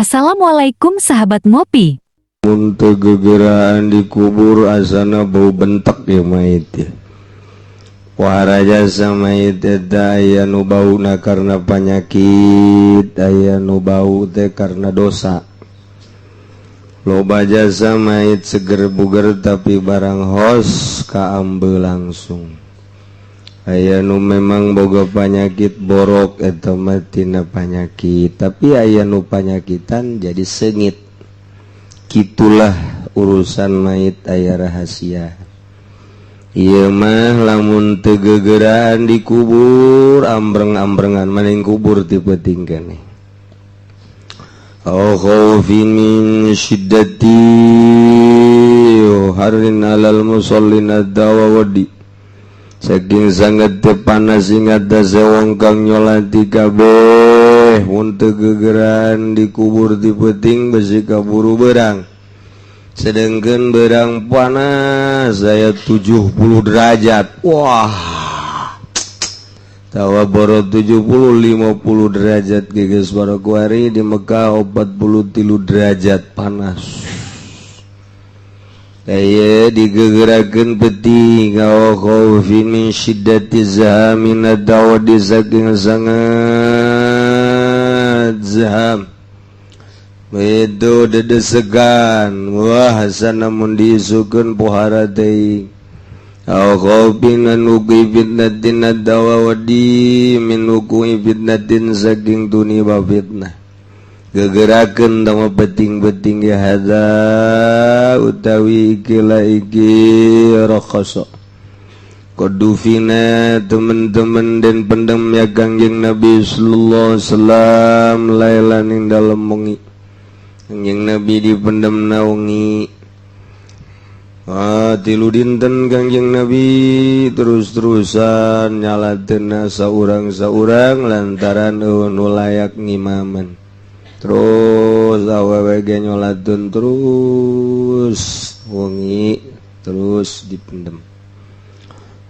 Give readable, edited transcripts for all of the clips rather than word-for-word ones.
Assalamualaikum, sahabat ngopi. Mun teu gegeraan dikubur, asana bau bentek ya mayit ya. Wah, jasa mayit eta aya nu bauna karena penyakit, aya nu bau teh karena dosa. Loba jasa mayit seger buger, tapi barang hos kaambe langsung. Aya nu memang boga panyakit borok, eta mah tina panyakit, tapi aya nu panyakitan jadi sengit. Gitulah urusan mayit, aya rahasia. Ieu mah lamun teu gegeraan dikubur, ambreng-ambrengan maning kubur ti peuting keneh. Aw khaufin min syiddati harrin alal musallin ad-dawawadi, saking sangat teu panas ingat wong kang nyolati kabeh. Mun teu gegeraan dikubur ti peuting, besi kaburu berang, sedangkan berang panas saya 70 derajat. Wah, tawa boro 70, 50 derajat geges. Kuari di Mekah 43 derajat panas. Aya digegerakeun peuting, aw khaufi min syiddati zahamin dawadi, saking sangat zaham itu dedesegan. Wah, namun diisukeun pohara teuing. Aw khaufin an wuqu'i fitnatin dawadi, min wuqu'i fitnatin, saking tuniba fitnah. Gegerakeun tama peting-peting ya. Hadza utawi ikilah iki rakhasa Kodufina, teman-teman dan pendem ya Kangjeng Nabi sallallahu alaihi wasallam lailan ing dalem wengi. Kangjeng Nabi dipendem na wengi. Ah, 3 dinten Kangjeng Nabi terus-terusan nyalateunna saurang-saurang lantaran nu layak ngimaman. Terus awewe ge nyolatun terus wengi, terus dipendem.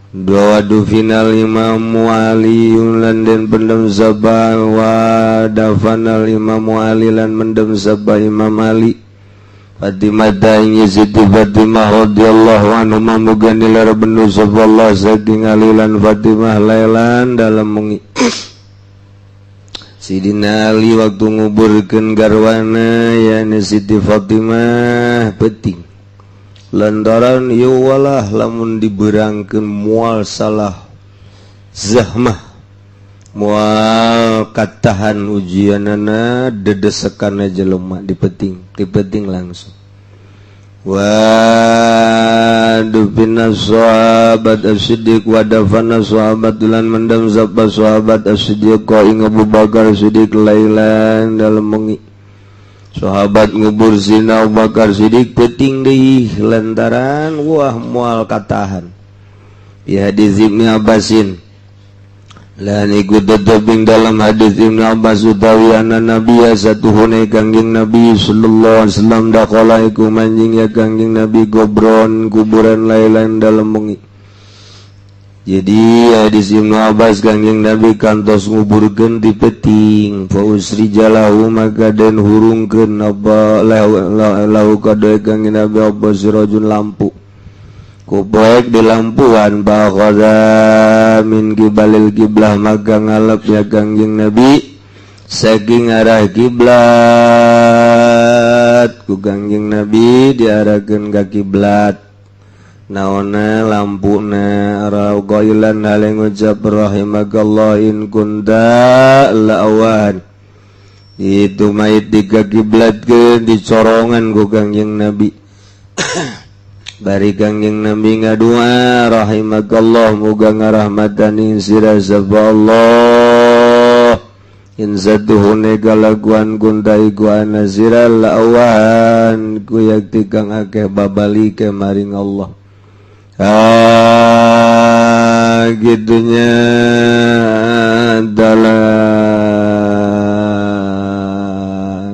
Dua final Imam Ali lan den pendem sapa, wa dafanal Imam Ali lan mendem sapa Imam Ali Fatimah ing Siti Fatimah radhiyallahu anhu, muga nilar bendu sapa Allah saking Ali lan Fatimah lailan dalam wengi. Sidina Ali waktu nguburkeun garwana, yakni Siti Fatimah, penting lantaran walah lamun diberangkan mual salah zahmah, mual katahan ujianana, dedesekan aja lemah dipeting dipeting langsung. Wa dufina sahabat as-siddiq, wa dafana sahabat lan mendem sapa sahabat as-siddiq ing Abu Bakar Siddiq lailan dalam wengi. Sahabat ngubur Sina Abu Bakar Siddiq peting deui lantaran wah mual katahan. Di hadis Ibnu Abbasin lan iku tetep ing dalam hadis Ibnu Abbas, utawi anna Nabi, satuhune Kangjeng Nabi sallallahu alaihi wasallam, dakhala iku manjing ya Kangjeng Nabi gobron kuburan lailan dalam wengi. Jadi hadis Ibnu Abbas, Kangjeng Nabi kantos nguburkeun di peting. Fa usrija lahu, maka den hurungkeun apa lahu kadoe Kangjeng Nabi apa sirajun lampu ku poek di lampuan. Fa min kibalil kiblah, maka ngalap ya Kangjeng Nabi saking arah kiblat. Ku Kangjeng Nabi diarahkeun ka kiblat naonna lampuna. Qailan hale ngucap, rahimakallah in kunta laawan. Itu mayit dikakiblatkeun, dicorongan ku Kangjeng Nabi. Bari Kangjeng Nabi ngadua, rahimakallah, muga ngarahmatan ing sira sapa Allah, in satuhune kalakuan kunta iku ana sira laawan ku yakti kang akeh babali ke maring Allah. Ah, gitunya dalan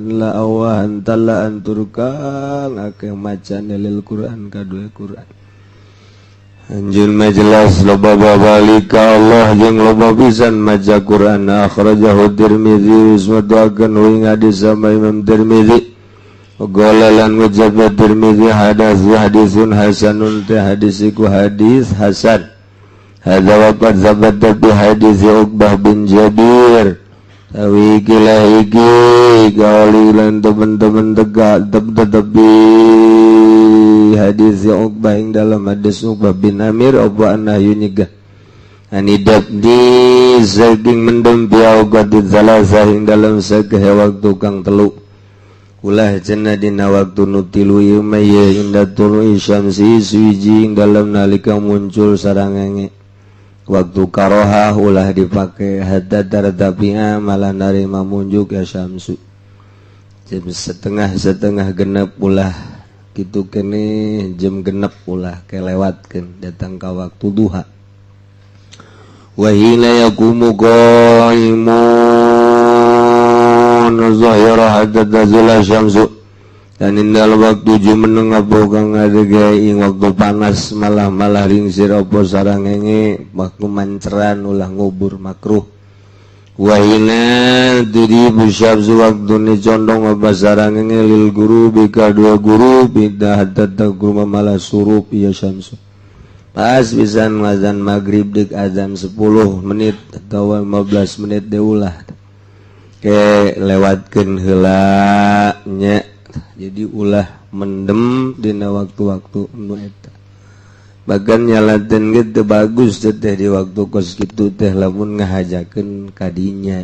laawan talaan turkang akeh macane lil Quran kadue Quran. Anjeun mah jelas loba babalik ka Allah jeung loba pisan maca Quran. Akhrajahu Tirmizi, ismatuakeun ing hadis sama Imam Tirmizi. Qala, lan ngucap Tirmizi, hadis hadisun hasanun, teh hadis iku hadis hasan. Hadza wa qad sabata bi hadis Uqbah bin Jabir. Tawi iki lah iki gauli lan temen-temen tegak tetapi hadis Uqbah, ing dalam hadis Uqbah bin Amir apa annahyu nyegah ani di saking mendem bi awqati tsalasah, ing dalam sakehe waktu kang telu. Ulah cenah dina waktu nu tilu ieu mah ye inda tulu'i syamsi, suwiji ing dalam nalika muncul sarangenge. Waktu karohah ulah dipake hatta tartafi'a, malah narima munjuk ya syamsu, jam setengah setengah genep ulah gitu kene, jam 6 ulah kelewatkeun datang ka waktu duha. Wa hina yaqumu qaimun zahira hatta tazula syamsu, dan indal waktu jumeneng apa kang ngadege ing waktu panas, malah-malah ringsir apa sarangenge, waktu manceran ulah ngubur, makruh. Wahina tudi syamsu, waktu ni condong apa sarangenge lil guru ka dua guru pindah hatta tagruma, malah surup ya syamsu. Pas pisan azan maghrib dek azan 10 menit atau 15 menit deh, ulah ke lewatkeun heula nya. Jadi ulah mendem dina waktu-waktu nu eta, bahkan nyalaten gitu bagus teh di waktu kos kitu teh. Lamun ngahajakeun kadinya,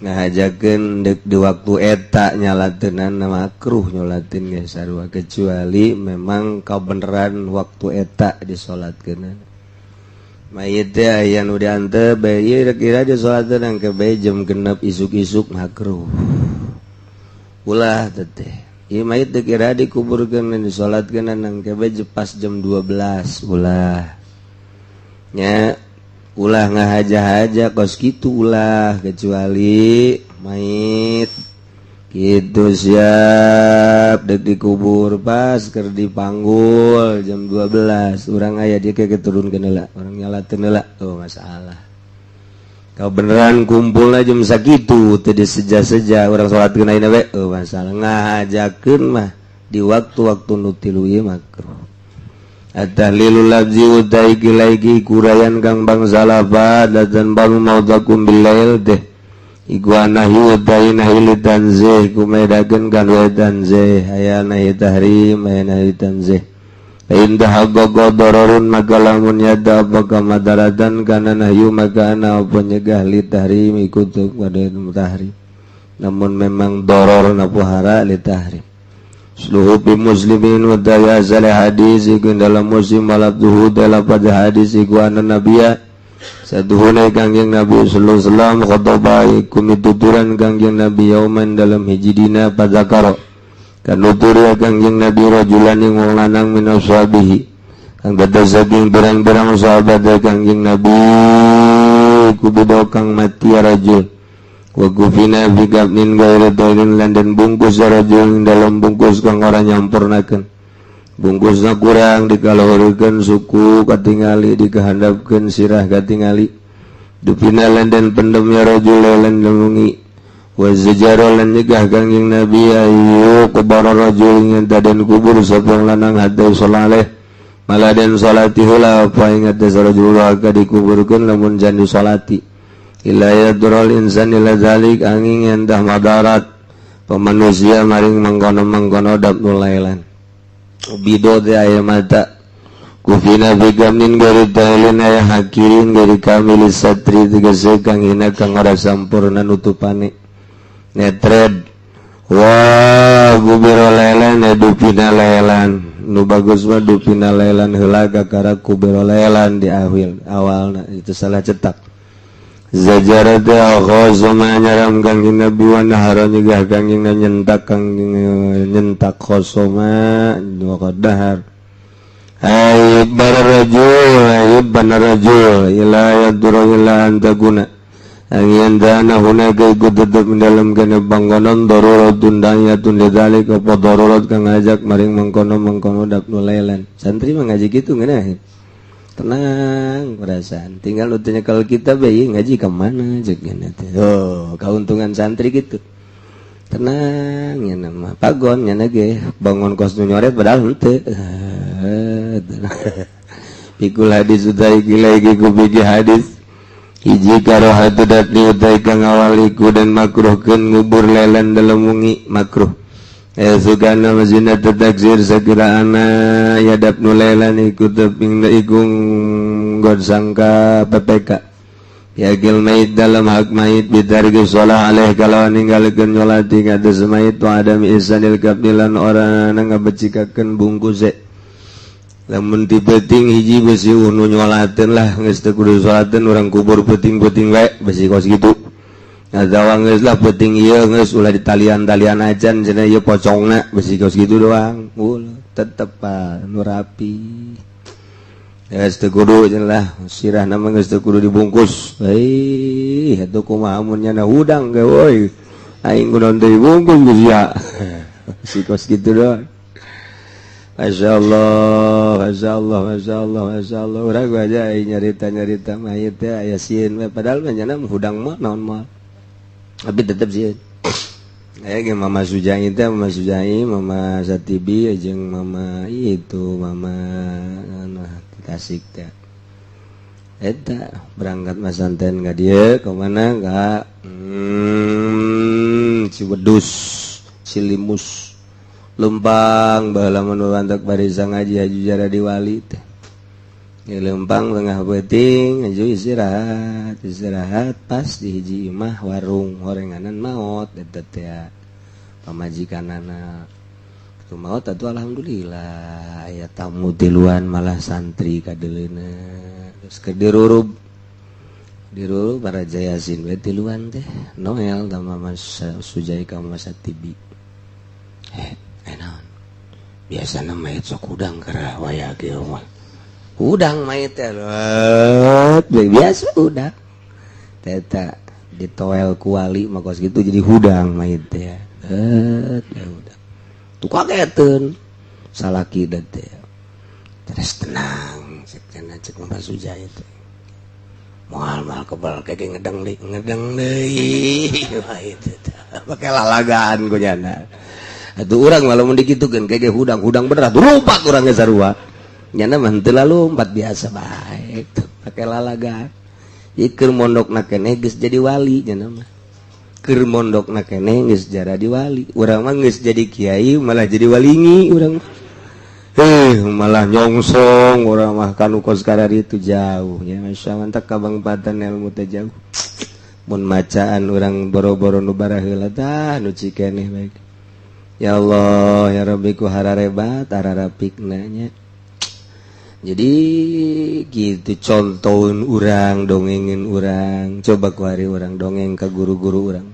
ngahajakeun dek di waktu eta nyalatenan, makruh nyolatin ge sarua, kecuali memang kabeneran waktu eta disolatkeun mayit teh aya nu diantep bae kira disolatkeun ke bae jam 6 isuk-isuk, makruh, ulah teteh. Ieu mayit teh kira dikuburkeun dan disolatkeun nang ke bae pas jam 12, ulah nya, ulah ngahaja-haja kos kitu ulah, kecuali mayit gitu siap dek dikubur, pas keur dipanggul jam 12 urang aya dia kayak keturunkeun heula, urang nyalateun heula. Oh, masalah kau beneran kumpul jam sakitu teu diseja-seja, urang salatkeun ayeuna we. Oh, masalah ngahajakeun mah di waktu-waktu nu tilu ieu makruh. At-tahlilul lafzi utai iki kurayan kang bangsa lafad dan baru mautakum billail teh iku nahi utai nahi li tanzih, kumedakeun kan wa tanzih, aya nahi tahrim, aya nahi tanzih. In tahaqqaqa dararun, maka lamun yada apa kamadaratan kana nahyu, maka ana apa nyegah li tahrim ikut pada tahrim, namun memang doror na pohara li tahrim. Sluhu bi muslimin wa daya salih hadis iku dalam Muslim, malabduhu dalam pada hadis iku anna nabiya, saduhuna Kangjeng Nabi sallallahu alaihi wasallam, khotbah iku mituturan Kangjeng Nabi yauman dalam hiji dina, fadzakara kanutur ya Kangjeng Nabi rajulan ing wong lanang min ashabihi kang dados saking pirang-pirang sahabat Kangjeng Nabi, kubido kang mati ya rajul, wa kufina fi kafnin ghairi tahirin, lan den bungkus rajul dalam bungkus kang ora nyampurnakeun, bungkusna kurang, dikaluhurkeun suku katingali, dikahandapkeun sirah katingali. Dufina lan den pendem ya rajul lan wengi. Wa zajara lan nyegah Kangjeng Nabi ayu kubara rajul ing den kubur sapa lanang hatta shollaleh, malah den salati heula apa ingat rajul ka dikuburkeun lamun jan disalati, illa yadrul insan ila zalik, angin yang dah madarat pemanusia maring mangkono-mangkono dapnu lailan bido teh aya mata. Kufina fi kafnin ghairi tahlin, aya hakirin ghairi kamil satri, tegese kang hina kang ora sampurna nutupane netred. Wa gubiro lailan ya dufina lailan, nu bagus mah dufina lailan heula kakara kubiro lailan di awil awalna, itu salah cetak. Zajara teh khosoma nyaram Kangjeng Nabi, wa nahara nyegah Kangjeng nyentak kang nyentak khosoma wa qadahar ayib rajul, ayib rajul ila yaduru ila antaguna angin dana hunaka ikut tetep dalam kena panggonan daruratun dayatun lidzalik, apa darurat kang ngajak maring mangkono mangkono dapnu lailan. Santri mengaji gitu ngeunah. Tenang perasaan, tinggal utuhnya. Kalau kita bayi ngaji kemana cek teh. Oh, keuntungan santri gitu, tenang ya. Nama pagon nya ge bangun kos nu nyoret, padahal henteu. Pikul hadis utai gila iki ku bigi hadis hiji karohatu dafni utai kang awaliku dan makruhkeun ngubur lailan dalam wengi makruh. Eh, sugana mazinatu taksir sakira ana ya dafnu lailan iku teping iku nggon sangka PPK Yagil mayit dalam hak mayit bitarki sholah alaih kalau ninggalkeun nyolati ka atas mayit wa adami ihsanil kafni lan ora ngabecikakeun bungkuse. Lamun ti peuting hiji besi nu nyolateun lah, geus teu kudu salateun, urang kubur peuting-peuting wae, besi kos kitu. Atawa geus lah peuting ieu geus ulah ditalian-talian acan cenah, ieu pocongna, besi kos kitu doang. Ulah tetep nu rapi. Geus teu kudu cenah lah, sirahna mah geus teu kudu dibungkus. Hei, atuh kumaha mun nyana hudang ge woi. Aing kudu teu dibungkus geus ya. Si kos kitu doang. Masya Allah, Masya Allah, Masya Allah, Masya Allah. Urang aja nyarita-nyarita mayit teh aya sieun we, padahal mah nyana hudang mah naon mah. Tapi tetep sieun. Aya ge Mama Sujai teh, Mama Sujai, Mama Satibi jeung Mama itu, Mama anu Tasik teh. Eta berangkat masanten ka dieu ka mana ka Ciwedus, Cilimus. Lempang baheula mun antak barisan ngaji haju jara di wali teh. Ya, lempang tengah peuting aju istirahat, istirahat pas di hiji imah warung horenganan maot eta teh pamajikanana. Itu maot atuh, alhamdulillah aya tamu tiluan, malah santri kadeuleuna. Terus ke dirurub dirurub para Yasin we tiluan teh, Noel sama Mas Sujai ka Mas Satibi. Eh, eh naon? Biasana mayat sok hudang keur waya ge mah. Hudang mayat teh biasa hudang. Teta ditoel kuali mah kos gitu jadi hudang mayat teh. Eh, hudang. Tuh kageteun salaki teh. Terus tenang, cek cenah cek Mas Sujai teh. Moal moal kebal kayak ngedeng deui, ngedeng deui. Wah itu pakai lalagaan ku nyana. Atuh urang malah mun dikitukeun kayak hudang, hudang bener atuh lompat urang ge sarua. Nyana mah henteu lompat, biasa bae tuh pakai lalagaan. Ieu keur mondokna keneh geus jadi wali nyana mah. Keur mondokna keneh geus jadi wali. Urang mah geus jadi kiai malah jadi walingi urang mah. Eh, malah nyongsong urang mah kanu kos itu jauh ya. Masya mantap kabangpatan ilmu teh jauh. Mun macaan urang boro-boro nu baraheula tah nu cikeneh baik. Ya Allah ya Rabbi, ku hararebat ararapikna nya. Jadi gitu contohin urang, dongengin urang, coba ku hari urang dongeng ke guru-guru urang.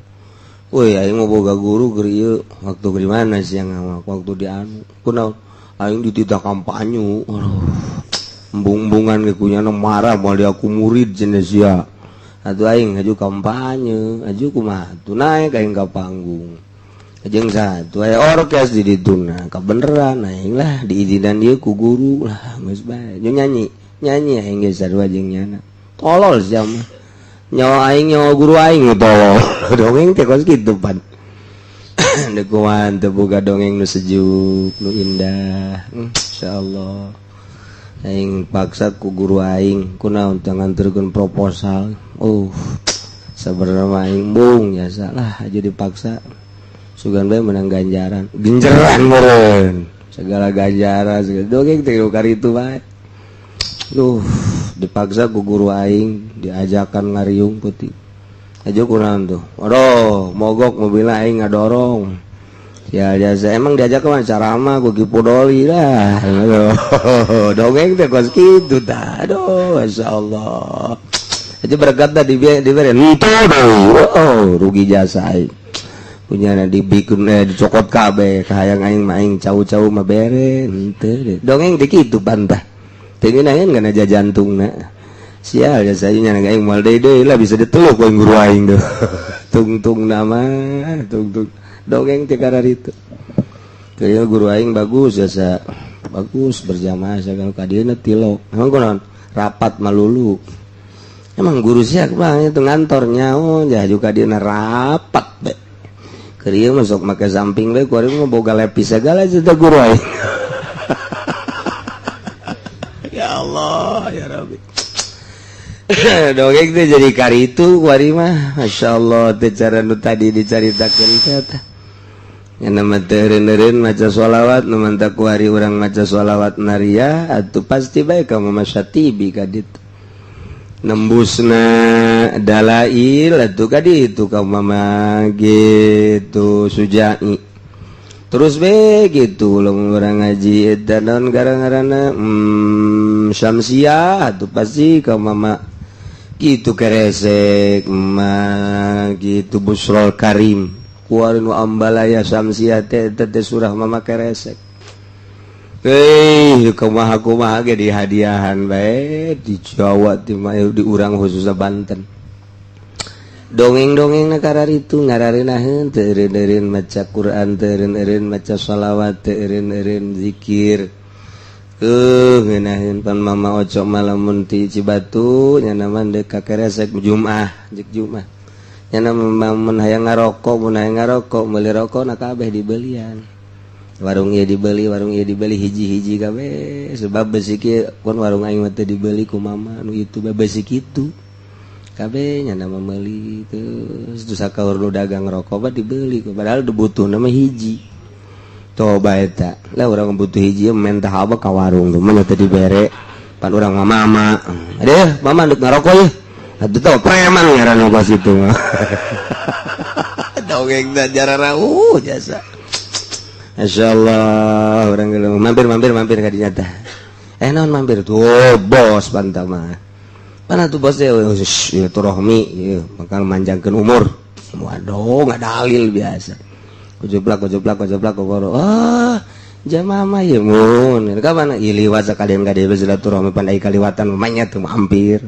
Woi, aing mau boga guru keur ieu waktu di mana sih yang waktu di anu kunaon aing dititah kampanye. Aduh, embung-embungan ge kunyana marah, moal aku murid cenah sia. Atuh aing aju kampanye, aju kumaha tuh, naik aing ka panggung jeung satu aya orkes di dituna, kabeneran aing lah diizinan ieu ku guru lah, geus bae nyanyi nyanyi aing ge sarua jeung nyana. Tolol sia mah, nyawa aing, nyawa guru aing tolol. Dongeng teh kos kitu pan. Dekuan teu boga dongeng nu sejuk, nu indah. Insyaallah aing paksa ku guru aing kunaon teu nganterkeun proposal. Oh, sabenerna mah aing bung jasa lah aja dipaksa, sugan bae menang ganjaran, ganjaran meureun segala ganjaran segala dongeng teh itu bae. Duh, dipaksa ku guru aing diajakan ngariung putih aja kurang tuh. Waduh, mogok mobil aing ngadorong ya jasa. Emang diajak ke ceramah ku Kipudoli lah. Aduh, dongeng teh kos kitu tah. Aduh, masyaallah, aja berkata di dibere henteu. Oh, rugi jasa aing punya dibikin dicokot kabeh kahayang aing mah, aing cau-cau mah bere henteu. Dongeng teh kitu pantah teu ngeunaheun kana jantungna. Sial jasa nya aing moal deui deui lah, bisa diteluk ku guru aing tuh tungtung nama tungtung. Dongeng teh itu kayak guru aing bagus jasa, bagus berjamaah segala kadieuna tilok. Emang kunaon Rapat malulu. Emang guru siapa itu ngantornya? Oh, jah juga dia rapat be. Keur ieu masuk make samping we, kuari mah boga lepis segala cerita guru aing. Ya Allah, ya Rabbi. Dongeng teh jadi karitu kuari mah. Masya Allah teh cara nu tadi dicaritakeun teh tah. Nya nama teh eureun-eureun maca sholawat, nu mantak kuari urang maca sholawat naria atuh pasti bae ka Mama Syatibi ka ditu. Nembusna dalail atuh ka ditu ka Mama gitu Sujai. Terus be gitu lamun urang ngaji eta naon gara-garana Syamsiah atuh pasti ka Mama gitu keresek mah gitu Busrol Karim. Kuari nu ambalaya Syamsiah teh eta teh surah Mama keresek. Eh, kumaha kumaha ge dihadiahan bae di Jawa di di urang khususnya Banten. Dongeng-dongeng na kararitu ngararenaheun teu eureun-eureun maca Quran, teu eureun-eureun maca shalawat, teu eureun-eureun zikir. Ngeunaheun pan Mama Ocok malamun ti Cibatu nya mah deuk ka keresek Jumaah, jek Jumaah. Nya mun hayang ngarokok, mun hayang ngarokok meuli rokok na kabeh dibelian. Warung ieu dibeli, warung ieu dibeli hiji-hiji kabeh sebab besi kieu kun warung aing mah teu dibeli ku mama nu itu bae besi kitu. Kabeh nya nama meuli terus terus sakaur nu dagang rokok mah dibeli padahal butuhna mah hiji. Coba eta lah urang butuh hiji mentah apa ka warung tuh mah teu dibere pan urang mah mama. Aduh, mama ndek ngarokok ye. Atuh tau preman ngaranna pas itu mah. Dongeng da jararauh jasa. Masya Allah, orang geuleuh mampir mampir mampir ka dinya tah. Eh, naon mampir tuh bos pantah mah. Mana tuh bos teh? Silaturahmi ieu bakal manjangkeun umur. Waduh, nggak dalil biasa. Kujuplak kujuplak kujuplak kukoro. Ah, jamaah mah ieu mun. Ka mana? Ieu liwat sakalian ka dieu silaturahmi pandai kaliwatan mah tuh mampir.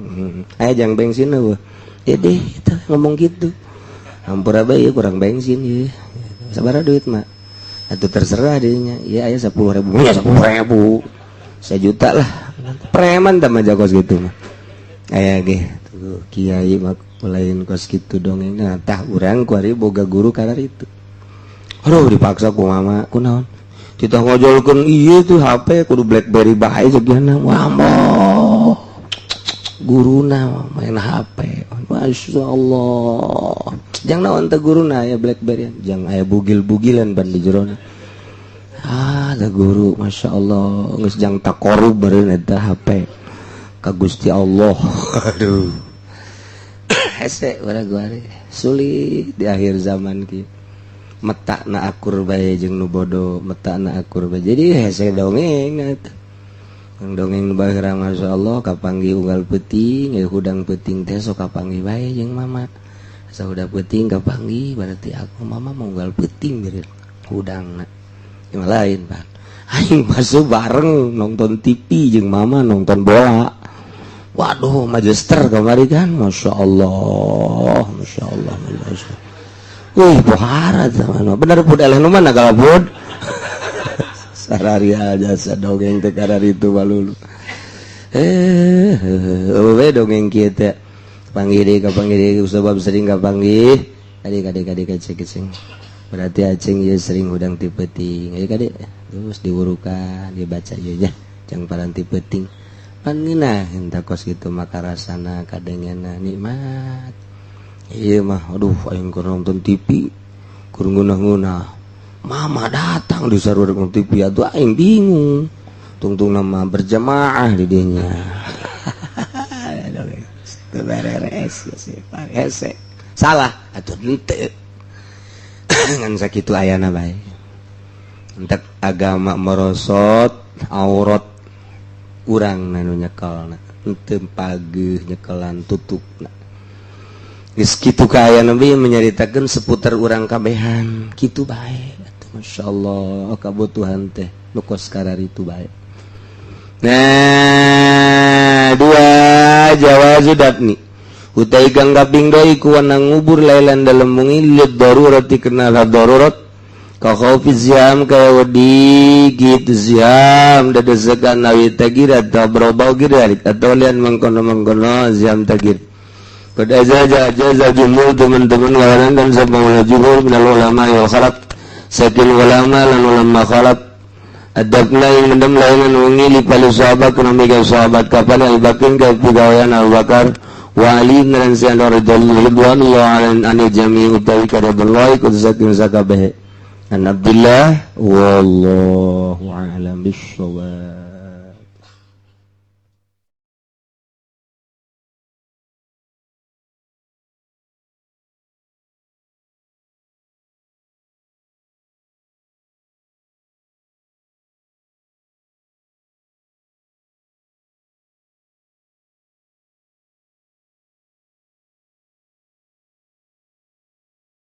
Aya jang bensin eueuh. Ya deh, itu ngomong gitu. Hampura bae ieu kurang bensin ieu. Sabaraha duit mah? Atau terserah dirinya. Iya aya 10.000, ya 10.000. Sejuta lah. Preman tah mah kos gitu mah. Aya ge tuh kiai mah lain kos kitu dongeng. Nah, tah urang kuari boga guru kararitu. Aduh, dipaksa ku mama kunaon? Kita ngojolkeun ieu tuh HP kudu BlackBerry bae segiana. Wah, moh. Guruna main HP. Masya Allah. Jang naon teh guruna aya BlackBerry, jang aya bugil-bugilan ban di jerona. Ah, da guru Masya Allah geus jang takorub beureun eta HP ka Gusti Allah. Aduh. Hese urang guari. Sulit di akhir zaman kieu. Metakna akur bae jeung nu bodoh, metakna akur bae. Jadi hese dongeng eta. Dongeng baheula Masya Allah kapanggih unggal peuting, ya hudang peuting teh sok kapanggih bae jeung mama. Asa udah peuting kapanggih berarti aku mama mau unggal peuting beureun hudangna. Yang lain Pak. Aing masuk bareng nonton TV jeung mama nonton bola. Waduh, Manchester kemarin kan, Masya Allah, Masya Allah, Masya Allah. Wih, pohara sama bener pud eleh nu mana galapud. Sararia jasa dongeng teh kararitu balulu. Eh, we dongeng kieu teh. Panggih deui kapanggih deui sebab sering kapanggih. Adik adik adik cek cek. Berarti aceng ieu sering hudang ti peuting. Ayo kade terus diwurukan dibaca ieu nya jang paranti peuting. Pan ngeunah henteu kos kitu maka rasana kadengena nikmat. Ieu mah aduh aing keur nonton TV keur ngeunah-ngeunah. Mama datang di sarua nonton TV atuh aing bingung. Tungtung nama berjamaah di dinya. Teu bereres hese. Salah atuh henteu. Ngan sakitu ayana bae. Entek agama merosot aurat urang nu nyekelna. Henteu pageuh nyekelan tutupna. Geus kitu ka Nabi menyaritakeun seputar urang kabehan kitu bae atuh masyaallah kabutuhan teh nu kos kararitu bae. Nah, dua jawazu dafni utai kang kaping dua iku wanang ngubur lailan dalem wengi lid darurati kena darurat. Ka khaufi ziham, kaya wedi gitu ziham dedesekan, awi tagir atau berobau gidarik atau lian mengkono-mengkono ziham tagir. Qad ajaza, ajaza jumhur, teman-teman ngawarankan sapa jumhur minal ulama wal khalaf, saking ulama lan ulama khalaf, adabna yang mendem lailan wengi li pali sahabat, kuna miga sahabat kapal Abu Bakar, ka pigawean Abu Bakar wa Ali lan sayan radhiyallahu an ani jami utawi kadallah ikut saking sakabehe. An Abdullah, wallahu a'lam bissawab.